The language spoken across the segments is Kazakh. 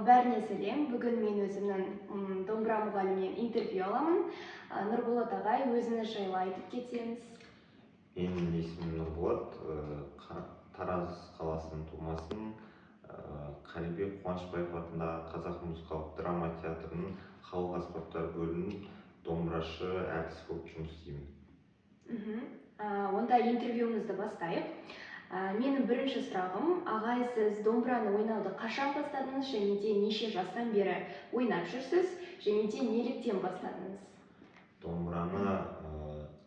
Бәріне сәлем. Бүгін мен өзімнің домбыра мұғалімінен интервью аламын. Нұрболат ағай, өзіңіз жайлы айтып кетсеңіз. Менің есімім Нұрболат, Тараз қаласының тумасымын. Қалибек Қуанышбаев атындағы Қазақ музыкалық драма театрының халық аспаптар бөлімінің домбырашы әртіс болып жұмыс істеймін. Онда интервьюімізді бастайық. Менің бірінші сұрағым: ағай, сіз домбыраны ойнауды қашан бастадыңыз және де неше жастан бері ойнап жүрсіз және де неліктен бастадыңыз? Домбыраны,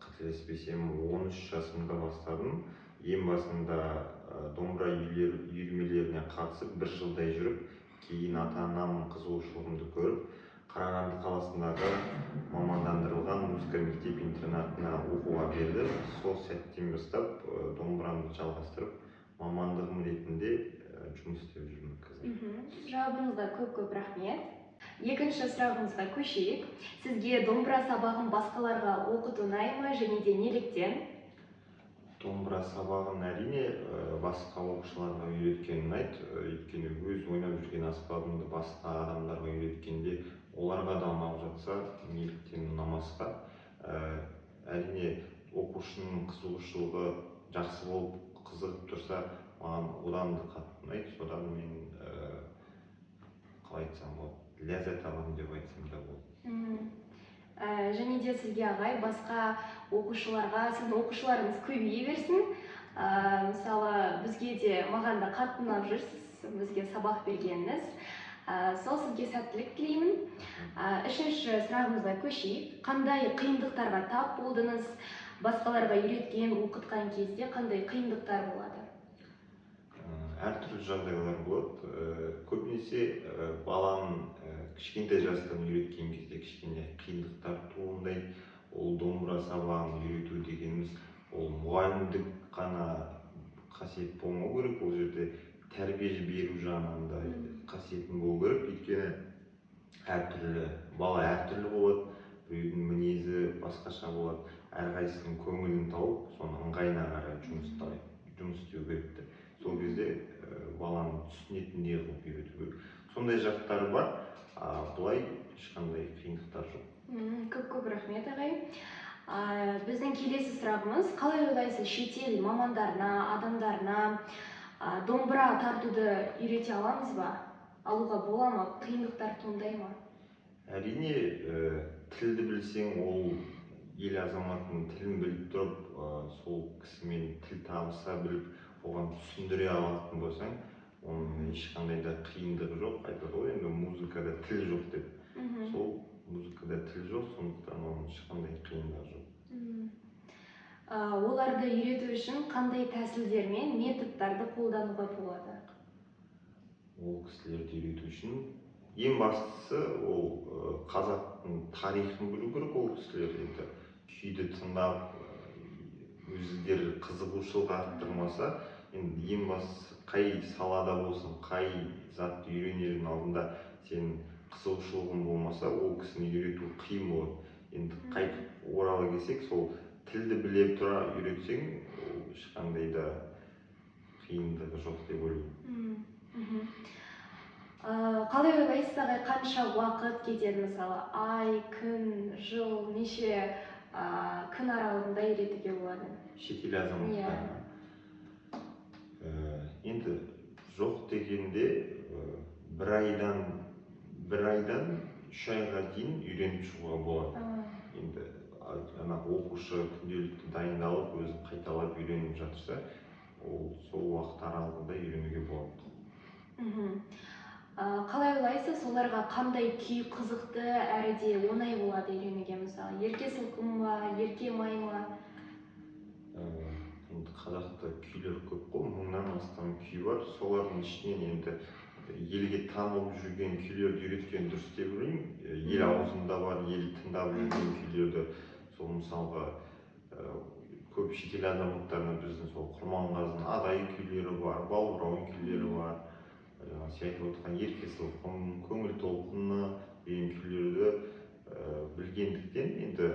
қателеспесем, 13 жасымда бастадым. Ең басында домбыра үйірмелеріне қатысып, бір жылдай жүріп, кейін ата анам қызығушылығымды көріп, Қарағанды қаласындағы мамандандырылған музыка мектеп интернатына оқуға берді. Сол сәттен бастап домбыраны жалғастырып, мамандығым ретінде жұмыс істеп жүрмін қазір. Жауабыңызға көп көп рахмет. Екінші сұрағымызға көшейік. Сізге домбыра сабағын басқаларға оқыту ұнай ма және де неліктен? Домбыра сабағын, әрине, басқа оқушыларға үйреткен ұнайды. Өйткені өз ойнап жүрген аспабыңды басқа адамдарға үйреткенде оларға да ұнап жатса, неліктен ұнамасқа? Әрине, оқушының қызығушылығы жақсы болып, қызығып тұрса, маған одан да қатты ұнайды. Содан мен, қалай айтсам болады, ләззат аламын деп айтсам да болады. Және де сізге, ағай, басқа оқушыларға, сіздің оқушыларыңыз көбейе берсін. Мысалы, бізге де, маған да қатты ұнап жүрсіз, бізге сабақ бергеніңіз. Сол сізге сәттілік тілеймін. Үшінші сұрағымызға көшейік. Қандай қиындықтарға тап болдыңыз? Басқаларға үйреткен, оқытқан кезде қандай қиындықтар болады? Әртүрлі жағдайлар болады. Көбінесе баланың кішкентай жастан үйреткен кезде кішкене қиындықтар туындайды. Ол домбыра сабағын үйрету дегеніміз ол мұғалімдік қана қасиет болмау керек, ол жерде тәрбие беру жағынан да қасиетің болу керек. Өйткені әртүрлі бала әртүрлі болады, біреудің мінезі басқаша болады. Әрқайсысының көңілін тауып, соның ыңғайына қарай жұмыс істеу керек те. Сол кезде баланы түсінетіндей қылып үйрету керек. Сондай жақтары бар, а былай ешқандай қиындықтар жоқ. Көп көп рахмет, ағай. Біздің келесі сұрағымыз: қалай ойлайсыз, шетел мамандарына, адамдарына домбыра тартуды үйрете аламыз ба? Алуға бола ма? Қиындықтар туындай ма? Әрине, тілді білсең, ол ел азаматының тілін біліп тұрып, сол кісімен тіл табыса біліп, оған түсіндіре алатын болсаң, оның ешқандай да қиындығы жоқ. Айтады ғой енді, музыкада тіл жоқ деп. Сол музыкада тіл жоқ, сондықтан оның ешқандай қиындығы жоқ. Оларды үйрету үшін қандай тәсілдер мен методтарды қолдануға болады? Ол кісілерді үйрету үшін ең бастысы ол қазақтың тарихын білу керек. Ол кісілер енді күйді тыңдап, өздері қызығушылық арттырмаса, енді ең бастысы, қай салада болсын, қай затты үйренердің алдында сенің қызығушылығың болмаса, ол кісіні үйрету қиын болады. Енді қайтып орала келсек, сол тілді біле тұра үйретсең, ол ешқандай да қиындығы жоқ деп ойлаймын. Қалай ойлайсыз, ағай, қанша уақыт кетеді, мысалы, ай, күн, жыл, неше күн аралығында үйретуге болады? Шетел азаматтарына? Енді жоқ дегенде бір айдан 3 айға дейін үйреніп шығуға болады. Енді ана оқушы күнделікті дайындалып, өзі қайталап үйреніп жатырса, ол сол уақыт аралығында үйренуге болады. Қалай ойлайсыз, оларға қандай күй қызықты әрі де оңай болады үйренуге, мысалы, «Ерке сылқым» ба, «Ерке май» ма? Енді қазақта күйлер көп қой, мыңнан астам күй бар. Солардың ішінен енді елге танылып жүрген күйлерді үйреткен дұрыс деп ойлаймын. Ел аузында бар, ел тыңдап жүрген күйлерді. Сол мысалға, көп шетел азаматтарына біздің сол Құрманғазының «Адай» күйлері бар, «Балбырауын» күйлері бар, жаңағы сен айтып отырған «Ерке сылқым», «Көңіл толқыны» деген күйлерді білгендіктен, енді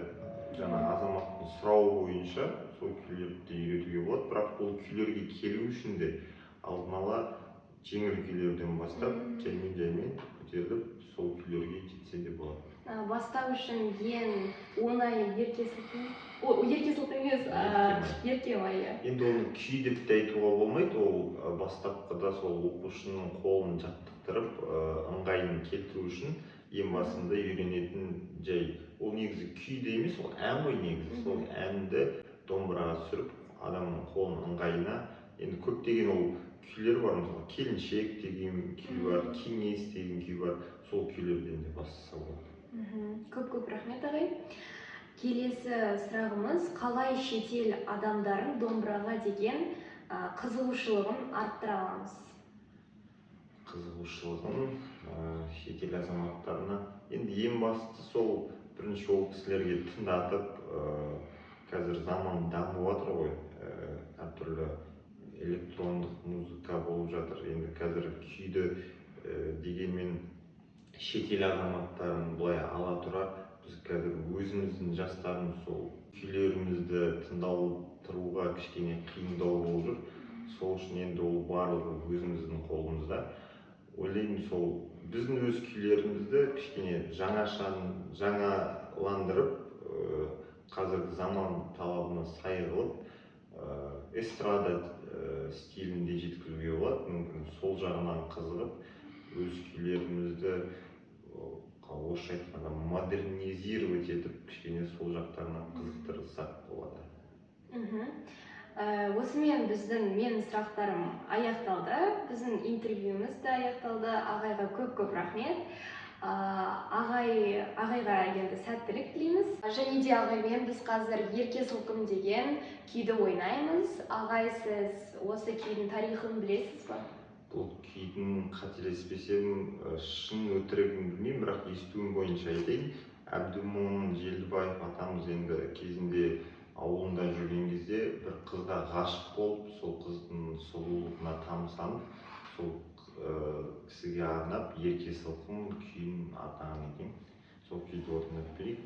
жаңа азаматтың сұрауы бойынша сол күйлерді де үйретуге болады. Бірақ бұл күйлерге келу үшін де алдын ала жеңіл күйлерден бастап, жаймен жаймен Бастау үшін ең оңайы Ерке сылқым, о, Ерке сылқым емес, Еркем-ай, иә. Енді оны күй деп те айтуға болмайды. Ол бастапқыда сол оқушының қолын жаттықтырып, ыңғайын келтіру үшін ең басында үйренетін жай. Ол негізі күй де емес, ол ән ғой негізі. Сол әнді домбыраға түсіріп, адамның қолының ыңғайына. Енді көптеген ол күйлер бар, мысалы, Келіншек деген күй бар, Кеңес деген күй бар, сол күйлерден де бастаса болады. Көп көп рахмет, ағай. Келесі сұрағымыз: қалай шетел адамдарын домбыраға деген қызығушылығын арттыра аламыз? Қызығушылығын шетел азаматтарына енді ең бастысы сол бірінші ол кісілерге тыңдатып, қазір заман дамып жатыр ғой, әртүрлі электрондық музыка болып жатыр. Енді қазір күйді дегенмен шетел азаматтарын былай ала тұра, біз қазір өзіміздің жастарымыз сол күйлерімізді тыңдау кішкене қиындау болып жүр. Сол үшін енді ол барлығы өзіміздің қолымызда, ойлаймын. Сол біздің өз күйлерімізді кішкене жаңаша жаңаландырып, қазіргі заман талабына сай қылып, эстрада стилінде жеткізуге болады. Мүмкін, сол жағынан қызығып, өз күйлерімізді, орысша айтқанда, модернизировать етіп, кішкене сол жақтарынан қызықтырсақ болады. Осымен біздің, менің сұрақтарым аяқталды, біздің интервьюіміз де аяқталды. Ағайға көп көп рахмет. Ағайға енді сәттілік тілейміз. Және де ағаймен біз қазір Ерке сылқым деген күйді ойнаймыз. Ағай, сіз осы күйдің тарихын білесіз ба? Бұл күйдің, қателеспесем, шын өтірігін білмеймін, бірақ естуім бойынша айтайын. Әбдімомын Желдібаев атамыз енді кезінде ауылында жүрген кезде бір қызға ғашық болып, сол қыздың сұлулығына тамсанып, сол кісіге арнап Ерке сылқым күйін арнаған екен. Сол күйді орындап берейік.